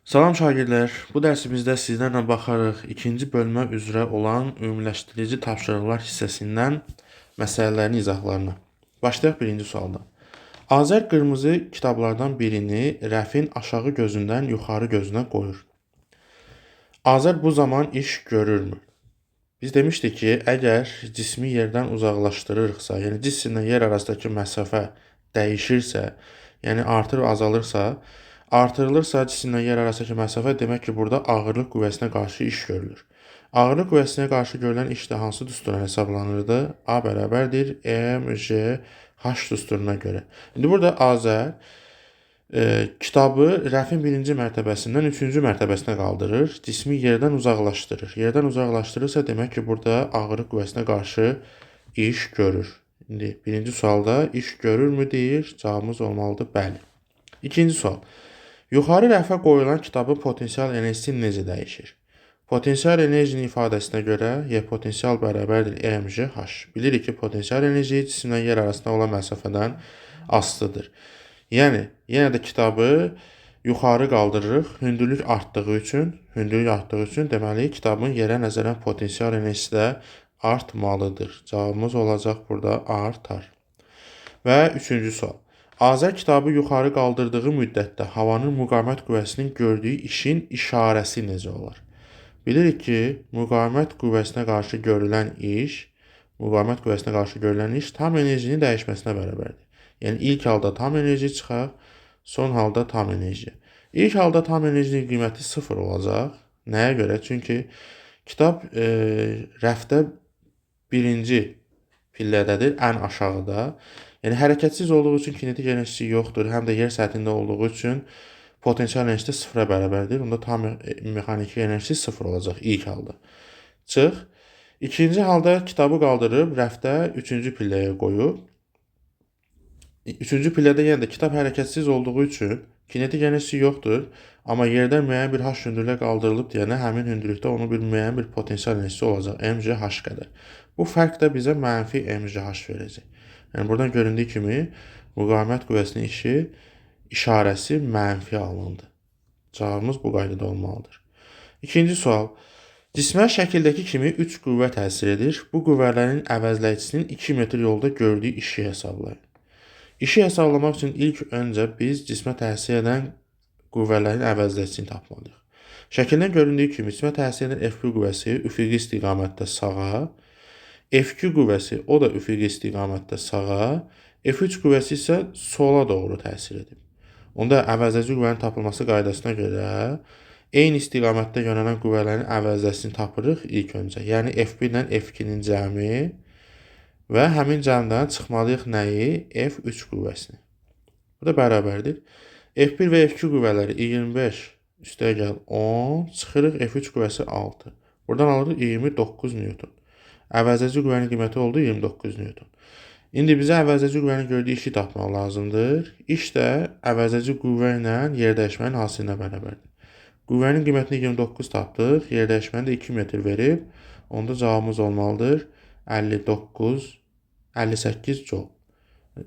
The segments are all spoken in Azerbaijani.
Salam şagirdlər, bu dərsimizdə sizlərlə baxarıq ikinci bölmə üzrə olan ümumiləşdirici tapşırıqlar hissəsindən məsələlərin izahlarına. Başlayaq birinci sualdan. Azər qırmızı kitablardan birini rəfin aşağı gözündən yuxarı gözünə qoyur. Azər bu zaman iş görürmü? Biz demişdik ki, əgər cismi yerdən uzaqlaşdırırıqsa, yəni cisimlə yer arasındakı məsafə dəyişirsə, yəni artır və azalırsa, artırılırsa cisimlə yer arasındakı məsafə, demək ki, burada ağırlıq qüvvəsinə qarşı iş görülür. Ağırlıq qüvvəsinə qarşı görülən iş də hansı düsturla hesablanırdı? A bərabərdir M, J, H düsturuna görə. İndi burada Azər kitabı rəfin birinci mərtəbəsindən üçüncü mərtəbəsinə qaldırır, cismi yerdən uzaqlaşdırır. Yerdən uzaqlaşdırırsa, demək ki, burada ağırlıq qüvvəsinə qarşı iş görür. İndi birinci sualda iş görürmü deyir, cavabımız olmalıdır bəli. İkinci sual. Yuxarı rəfə qoyulan kitabın potensial enerjisi necə dəyişir? Potensial enerjinin ifadəsinə görə Y potensial bərabərdir mgh. Bilirik ki, potensial enerji cisimlə yer arasında olan məsafədən asılıdır. Yəni, yenə də kitabı yuxarı qaldırırıq. Hündürlük artdığı üçün, deməli, kitabın yerə nəzərən potensial enerjisi də artmalıdır. Cavabımız olacaq burada artar. Və üçüncü sual. Azər kitabı yuxarı qaldırdığı müddətdə havanın müqavimət qüvvəsinin gördüyü işin işarəsi necə olar? Bilirik ki, müqavimət qüvvəsinə qarşı görülən iş, tam enerjinin dəyişməsinə bərabərdir. Yəni, ilk halda tam enerji çıxar, son halda tam enerji. İlk halda tam enerjinin qiyməti 0 olacaq. Nəyə görə? Çünki kitab rəfdə birinci pillədədir, ən aşağıda. Yəni, hərəkətsiz olduğu üçün kinetik enerjisi yoxdur, həm də yer səthində olduğu üçün potensial enerjisi də 0-a bərabərdir. Onda tam mexaniki enerjisi 0 olacaq ilk halda. Çıx. İkinci halda kitabı qaldırıb rəfdə üçüncü pilləyə qoyub. Üçüncü pillədə yenə də kitab hərəkətsiz olduğu üçün kinetik enerjisi yoxdur, amma yerdən müəyyən bir h hündürlüyə qaldırılıb deyənə həmin hündürlükdə onun bir müəyyən bir potensial enerjisi olacaq, mgh qədər. Bu fərq də bizə mənfi mgh verəcək. Yəni, buradan göründüyü kimi müqavimət qüvvəsinin işi işarəsi mənfi alındı. Cavabımız bu qaydada olmalıdır. İkinci sual. Cismə şəkildəki kimi 3 qüvvə təsir edir. Bu qüvvələrin əvəzləyicisinin 2 metr yolda gördüyü işi hesablayın. İşi hesablamaq üçün ilk öncə biz cismə təsir edən qüvvələrin əvəzləyicisini tapmalıyıq. Şəkildən göründüyü kimi cismə təsir edən F1 qüvvəsi üfüqi istiqamətdə sağa, F2 qüvvəsi o da üfüqi istiqamətdə sağa, F3 qüvvəsi isə sola doğru təsir edib. Onda əvəzləyici qüvvənin tapılması qaydasına görə eyni istiqamətdə yönələn qüvvələrin əvəzləyicisini tapırıq ilk öncə. Yəni F1 ilə F2-nin cəmi və həmin cəmdən çıxmalıyıq nəyi? F3 qüvvəsini. Bu da bərabərdir. F1 və F2 qüvvələri 25 üstəyə gəl 10, çıxırıq F3 qüvvəsi 6. Buradan alırıq 29 Newton. Əvəzləyici qüvvənin qiyməti oldu 29 Newton. İndi bizə əvəzləyici qüvvənin gördüyü işi tapmaq lazımdır. İş də əvəzləyici qüvvə ilə yerdəyişmənin hasilinə bərabərdir. Qüvvənin qiymətini 29 tapdıq. Yerdəyişməni də 2 metr verib. Onda cavabımız olmalıdır 58 joule.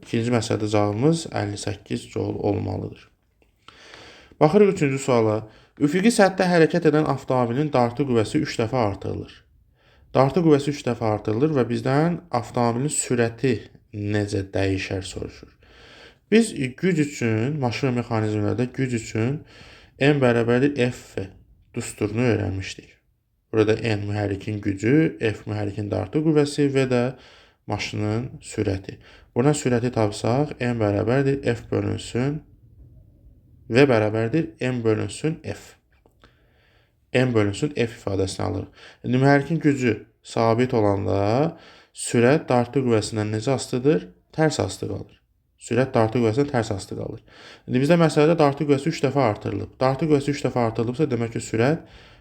İkinci məsələdə cavabımız 58 joule olmalıdır. Baxırıq üçüncü suala. Üfüqi səthdə hərəkət edən avtomobilin dartı qüvvəsi 3 dəfə artırılır. Dartı qüvvəsi 3 dəfə artırılır və bizdən avtomobilin sürəti necə dəyişər soruşur. Biz güc üçün, maşın və mexanizmlərdə güc üçün M bərabərdir F düsturunu öyrənmişdik. Burada N mühərrikin gücü, F mühərrikin dartı qüvvəsi və də maşının sürəti. Buradan sürəti tapsaq, M bərabərdir F bölünsün, V bərabərdir M bölünsün F. M bölünsün F ifadəsini alırıq. İndi mühərrikin gücü sabit olanda sürət dartı qüvvəsindən necə asılıdır? Tərs asılı qalır. Sürət dartı qüvvəsindən tərs asılı qalır. İndi bizdə məsələdə dartı qüvvəsi 3 dəfə artırılıb. Dartı qüvvəsi 3 dəfə artırılıbsa, demək ki, sürət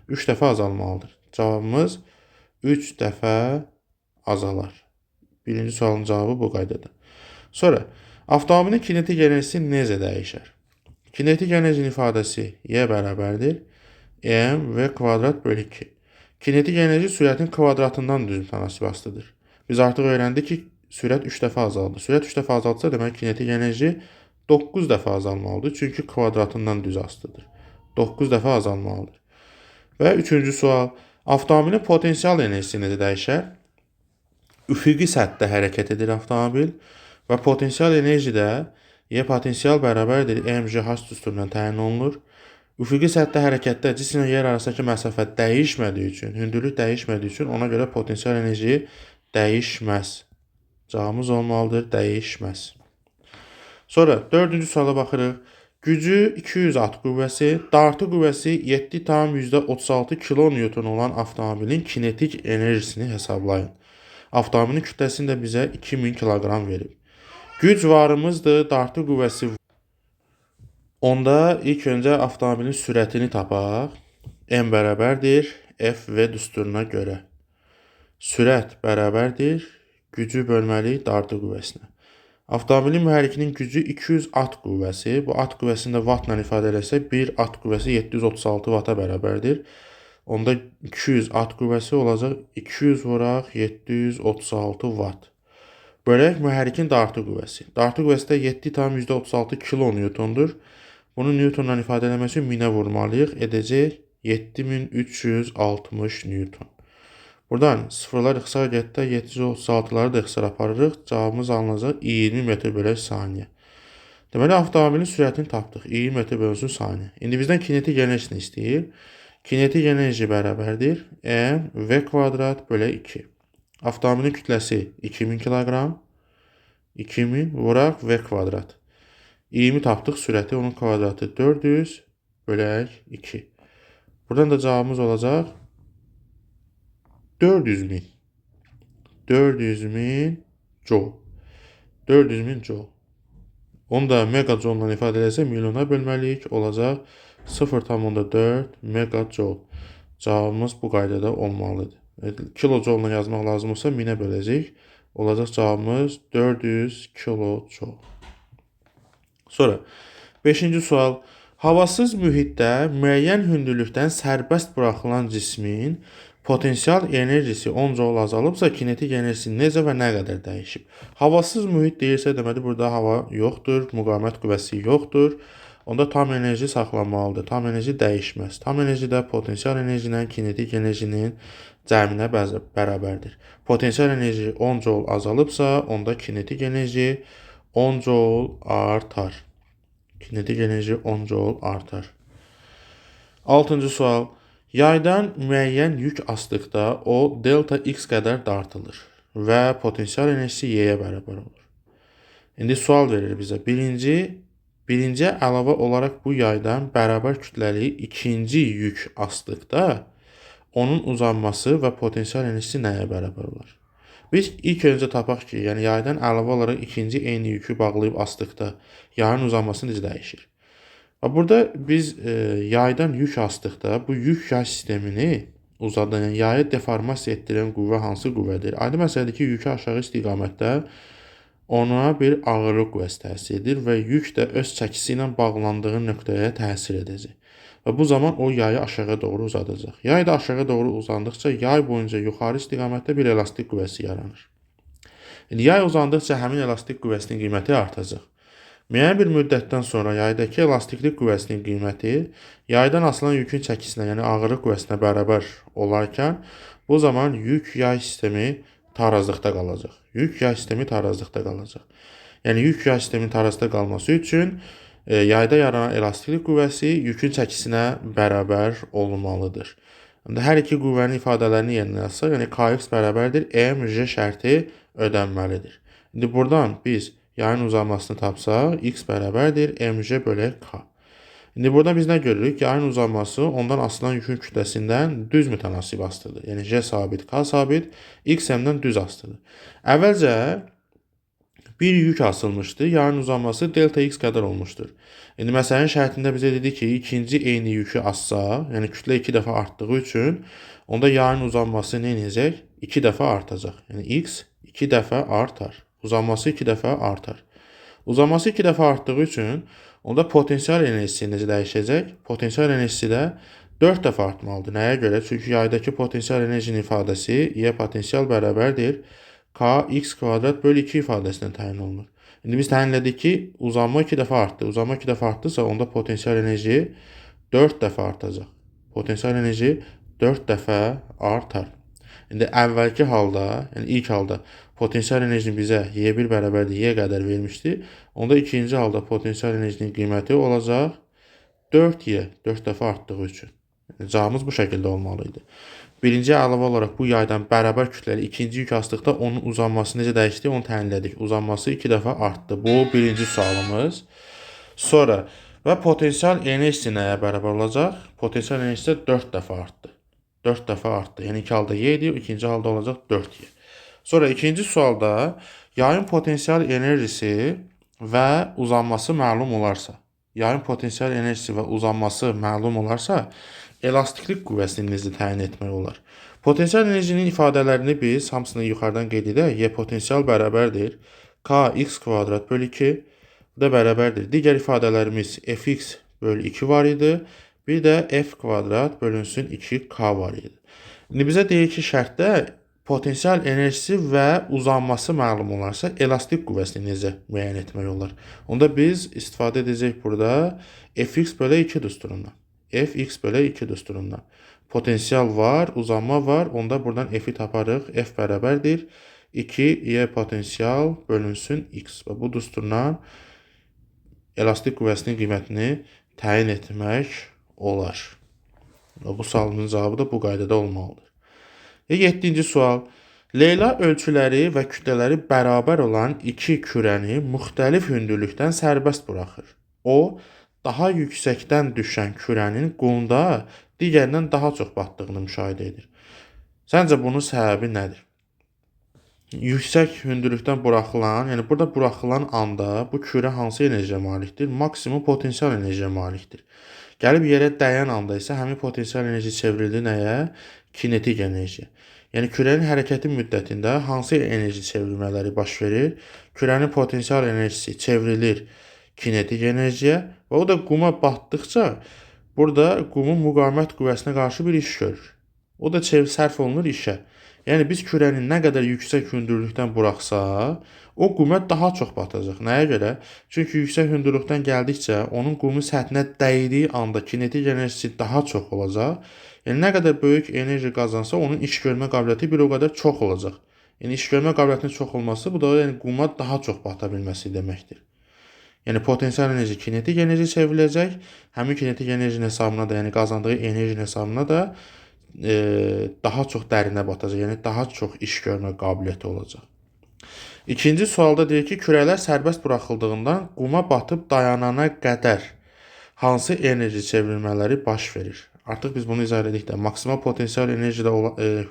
3 dəfə azalmalıdır. Cavabımız 3 dəfə azalar. Birinci sualın cavabı bu qaydada. Sonra, avtomobilin kinetik enerjisi necə dəyişər? Kinetik enerjinin ifadəsi Y bərabərdir M V kvadrat bölü 2. Kinetik enerji sürətin kvadratından düz mütənasib asılıdır. Biz artıq öyrəndik ki, sürət 3 dəfə azaldı. Sürət 3 dəfə azaldısa, demək kinetik enerji 9 dəfə azalmalıdır. Çünki kvadratından düz asılıdır. 9 dəfə azalmalıdır. Və üçüncü sual. Avtomobilin potensial enerjisi necə dəyişər? Üfüqi səthdə hərəkət edir avtomobil və potensial enerji də Y potensial bərabərdir mgh düsturundan təyin olunur. Üfüqi səthdə hərəkətdə cisimlə yer arasındakı məsafə dəyişmədiyi üçün, hündürlük dəyişmədiyi üçün ona görə potensial enerji dəyişməz. Cavabımız olmalıdır, dəyişməz. Sonra dördüncü suala baxırıq. Gücü 200 at qüvvəsi, dartı qüvvəsi 7,36 kilonewton olan avtomobilin kinetik enerjisini hesablayın. Avtomobilin kütləsini də bizə 2000 kiloqram verib. Güc varımızdır, dartı qüvvəsi. Onda ilk öncə avtomobilin sürətini tapaq. M bərabərdir F V düsturuna görə. Sürət bərabərdir gücü bölməliyik dartı qüvvəsinə. Avtomobilin mühərrikinin gücü 200 at qüvvəsi. Bu at qüvvəsini də vatla ifadə eləsək, 1 at qüvvəsi 736 vata bərabərdir. Onda 200 at qüvvəsi olacaq 200 vuraq 736 vat. Bölək mühərrikin dartı qüvvəsi. Dartı qüvvəsi də 7,36 kilonewtondur. Bunu newtonla ifadə eləmək üçün 1000-ə vurmalıyıq. Edəcək 7360 newton. Buradan sıfırlar ixtisar getdi, 736-ları da ixtisar aparırıq. Cavabımız alınacaq 20 metr bölək saniyə. Deməli, avtomobilin sürətini tapdıq. 20 metr bölünsün saniyə. İndi bizdən kinetik enerjisini istəyir. Kinetik enerji bərabərdir M V kvadrat bölək 2. Avtomobilin kütləsi 2000 kiloqram. 2000 vuraq V kvadrat. 20 tapdıq, sürəti onun kvadratı 400 bölək 2. Buradan da cavabımız olacaq 400 min. 400 min joule. 400 min joule. Onu da megajoule ifadə eləsək milyona bölməliyik. Olacaq 0,4 megajoule. Cavabımız bu qaydada olmalıdır. Kilojoule yazmaq lazım olsa 1000-ə böləcəyik. Olacaq cavabımız 400 kilojoule. Sonra 5-ci sual. Havasız mühitdə müəyyən hündürlükdən sərbəst buraxılan cismin potensial enerjisi 10 joule azalıbsa, kinetik enerjisi necə və nə qədər dəyişib? Havasız mühit deyirsə, deməli burada hava yoxdur, müqavimət qüvvəsi yoxdur. Onda tam enerji saxlanmalıdır. Tam enerji dəyişməz. Tam enerji də potensial enerji ilə kinetik enerjinin cəminə bərabərdir. Potensial enerji 10 joule azalıbsa, onda kinetik enerji 10 joule artar. Kinetik enerji 10 joule artar. 6-cı sual. Yaydan müəyyən yük asdıqda o delta x qədər dartılır və potensial enerjisi y-yə bərabər olur. İndi sual verir bizə. Birinci əlavə olaraq bu yaydan bərabər kütləli ikinci yük asdıqda onun uzanması və potensial enerjisi nəyə bərabər olar? Biz ilk öncə tapaq ki, yəni yaydan əlavə olaraq ikinci eyni yükü bağlayıb asdıqda yayın uzanması necə dəyişir? Burada biz yaydan yük asdıqda bu yük yay sistemini uzadan, yəni yayı deformasiya etdirən qüvvə hansı qüvvədir? Aydın məsələdir ki, yükü aşağı istiqamətdə ona bir ağırlıq qüvvəsi təsir edir və yük də öz çəkisi ilə bağlandığı nöqtəyə təsir edəcək. Və bu zaman o yayı aşağı doğru uzadacaq. Yay da aşağı doğru uzandıqca yay boyunca yuxarı istiqamətdə bir elastik qüvvəsi yaranır. İndi yay uzandıqca həmin elastik qüvvəsinin qiyməti artacaq. Müəyyən bir müddətdən sonra yaydakı elastiklik qüvvəsinin qiyməti yaydan asılan yükün çəkisinə, yəni ağırlıq qüvvəsinə bərabər olarkən, bu zaman yük yay sistemi tarazlıqda qalacaq. Yük yay sistemi tarazlıqda qalacaq. Yəni yük yay sisteminin tarazlıqda qalması üçün yayda yaranan elastiklik qüvvəsi yükün çəkisinə bərabər olmalıdır. İndi hər iki qüvvənin ifadələrini yerinə yazsaq, yəni Kx bərabərdir mj şərti ödənməlidir. İndi buradan biz yayın uzanmasını tapsaq, x bərabərdir mj bölək k. İndi burada biz nə görürük? Yayın uzanması ondan asılan yükün kütləsindən düz mütənasib asılıdır. Yəni j sabit, k sabit, x m-dən düz asılıdır. Əvvəlcə bir yük asılmışdı. Yayın uzanması delta x qədər olmuşdur. İndi məsələnin şərtində bizə dedi ki, ikinci eyni yükü assa, yəni kütlə 2 dəfə artdığı üçün onda yayın uzanması nə edəcək? 2 dəfə artacaq. Yəni x 2 dəfə artar. Uzanması 2 dəfə artar. Uzanması 2 dəfə artdığı üçün onda potensial enerjisi necə dəyişəcək? Potensial enerjisi də 4 dəfə artmalıdır. Nəyə görə? Çünki yaydakı potensial enerjinin ifadəsi Y potensial bərabərdir K x kvadrat bölü 2 ifadəsindən təyin olunur. İndi biz təyin elədik ki, uzanma 2 dəfə artdı. Uzanma 2 dəfə artdısa, onda potensial enerji 4 dəfə artacaq. Potensial enerji 4 dəfə artar. İndi əvvəlki halda, yəni ilk halda potensial enerjini bizə Y1 bərabərdir Y qədər vermişdi. Onda ikinci halda potensial enerjinin qiyməti olacaq 4Y, 4 dəfə artdığı üçün. Yəni, cavabımız bu şəkildə olmalı idi. Birinci əlavə olaraq bu yaydan bərabər kütləli ikinci yük asdıqda onun uzanması necə dəyişdi, onu təyin elədik. Uzanması 2 dəfə artdı. Bu birinci sualımız. Sonra və potensial enerjisi nəyə bərabər olacaq? Potensial enerjisi də 4 dəfə artdı. 4 dəfə artdı. Yəni ilk halda Y idi, ikinci halda olacaq 4Y. Sonra ikinci sualda yayın potensial enerjisi və uzanması məlum olarsa, yayın potensial enerjisi və uzanması məlum olarsa, elastiklik qüvvəsini necə təyin etmək olar? Potensial enerjinin ifadələrini biz hamısını yuxarıdan qeyd edək. Y potensial bərabərdir K x kvadrat bölü 2, bu da bərabərdir. Digər ifadələrimiz fx bölü 2 var idi. Bir də f kvadrat bölünsün 2k var idi. İndi bizə deyir ki, şərtdə potensial enerjisi və uzanması məlum olarsa, elastik qüvvəsini necə müəyyən etmək olar? Onda biz istifadə edəcəyik burada fx bölü 2 düsturundan. Fx bölü 2 düsturundan. Potensial var, uzanma var. Onda buradan f-i taparıq. F bərabərdir 2y potensial bölünsün x. Və bu düsturla elastik qüvvəsinin qiymətini təyin etmək olar. Və bu sualın cavabı da bu qaydada olmalıdır. 7-ci sual. Leyla ölçüləri və kütlələri bərabər olan iki kürəni müxtəlif hündürlükdən sərbəst buraxır. O, daha yüksəkdən düşən kürənin qumda digərindən daha çox batdığını müşahidə edir. Səncə bunun səbəbi nədir? Yüksək hündürlükdən buraxılan, yəni burada buraxılan anda bu kürə hansı enerjiyə malikdir? Maksimum potensial enerjiyə malikdir. Gəlib yerə dəyən anda isə həmin potensial enerji çevrildi nəyə? Kinetik enerjiyə. Yəni kürənin hərəkəti müddətində hansı enerji çevrilmələri baş verir? Kürənin potensial enerjisi çevrilir kinetik enerjiyə və o da quma batdıqca burada qumun müqavimət qüvvəsinə qarşı bir iş görür. O da sərf olunur işə. Yəni biz kürəni nə qədər yüksək hündürlükdən buraxsaq, o quma daha çox batacaq. Nəyə görə? Çünki yüksək hündürlükdən gəldikcə onun qumun səthinə dəydiyi anda kinetik enerjisi daha çox olacaq. Yəni nə qədər böyük enerji qazansa, onun iş görmə qabiliyyəti bir o qədər çox olacaq. Yəni iş görmə qabiliyyətinin çox olması bu da yəni quma daha çox bata bilməsi deməkdir. Yəni potensial enerji kinetik enerji çevriləcək. Həmin kinetik enerjinin hesabına da, yəni qazandığı enerjinin hesabına da daha çox dərinə batacaq. Yəni daha çox iş görmə qabiliyyəti olacaq. İkinci sualda deyir ki, kürələr sərbəst buraxıldığından quma batıb dayanana qədər hansı enerji çevrilmələri baş verir? Artıq biz bunu izah elədik də. Maksimal potensial enerjidə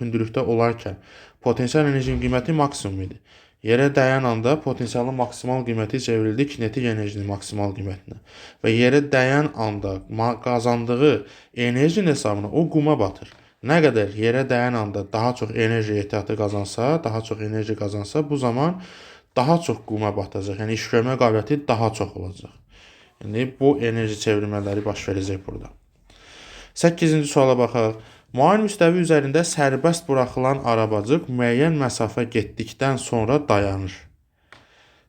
hündürlükdə olarkən potensial enerjinin qiyməti maksimum idi. Yerə dəyən anda potensialın maksimal qiyməti çevrildi kinetik enerjinin maksimal qiymətinə. Və yerə dəyən anda qazandığı enerjinin hesabına o quma batır. Nə qədər yerə dəyən anda daha çox enerji ehtiyatı qazansa, daha çox enerji qazansa, bu zaman daha çox quma batacaq. Yəni iş görmə qabiliyyəti daha çox olacaq. Yəni bu enerji çevrilmələri baş verəcək burada. 8-ci suala baxaq. Mail müstəvi üzərində sərbəst buraxılan arabacıq müəyyən məsafə getdikdən sonra dayanır.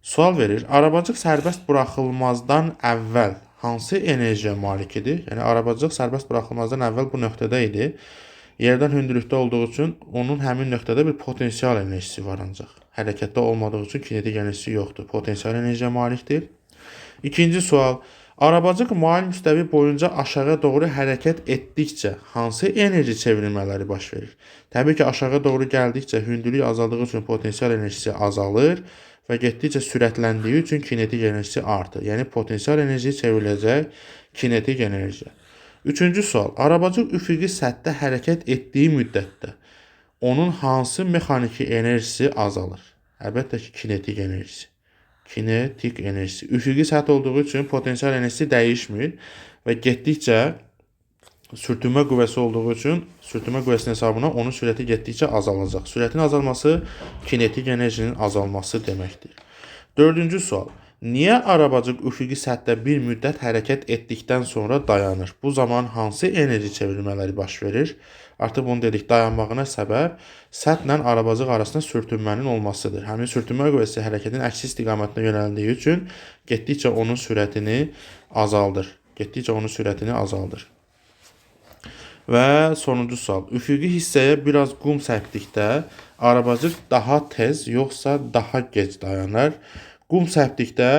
Sual verir. Arabacıq sərbəst buraxılmazdan əvvəl hansı enerjiyə malik idi? Yəni arabacıq sərbəst buraxılmazdan əvvəl bu nöqtədə idi. Yerdən hündürlükdə olduğu üçün onun həmin nöqtədə bir potensial enerjisi var ancaq. Hərəkətdə olmadığı üçün kinetik enerjisi yoxdur. Potensial enerjiyə malikdir. İkinci sual. Arabacıq mail müstəvi boyunca aşağı doğru hərəkət etdikcə hansı enerji çevrilmələri baş verir? Təbii ki, aşağı doğru gəldikcə hündürlük azaldığı üçün potensial enerjisi azalır və getdikcə sürətləndiyi üçün kinetik enerjisi artır. Yəni potensial enerji çevriləcək kinetik enerjiyə. Üçüncü sual. Arabacıq üfüqi səthdə hərəkət etdiyi müddətdə onun hansı mexaniki enerjisi azalır? Əlbəttə ki, kinetik enerjisi. Kinetik enerjisi. Üfüqi səth olduğu üçün potensial enerjisi dəyişmir və getdikcə sürtünmə qüvvəsi olduğu üçün sürtünmə qüvvəsinin hesabına onun sürəti getdikcə azalacaq. Sürətin azalması kinetik enerjinin azalması deməkdir. Dördüncü sual. Niyə arabacıq üfüqi səthdə bir müddət hərəkət etdikdən sonra dayanır? Bu zaman hansı enerji çevrilmələri baş verir? Artıq bunu dedik, dayanmağına səbəb səthlə arabacıq arasında sürtünmənin olmasıdır. Həmin sürtünmə qüvvəsi hərəkətin əksi istiqamətinə yönəldiyi üçün getdikcə onun sürətini azaldır. Getdikcə onun sürətini azaldır. Və sonuncu sual. Üfüqi hissəyə biraz qum sərpdikdə arabacıq daha tez yoxsa daha gec dayanır? Qum sərpdikdə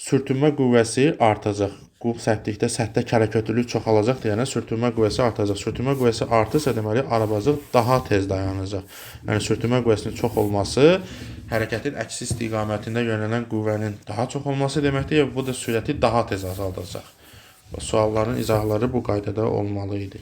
sürtünmə qüvvəsi artacaq. Qum sərpdikdə səthdə kələkötürlük çoxalacaq deyənə sürtünmə qüvvəsi artacaq. Sürtünmə qüvvəsi artırsa, deməli arabacıq daha tez dayanacaq. Yəni sürtünmə qüvvəsinin çox olması hərəkətin əksi istiqamətində yönələn qüvvənin daha çox olması deməkdir. Bu da sürəti daha tez azaldacaq. Sualların izahları bu qaydada olmalı idi.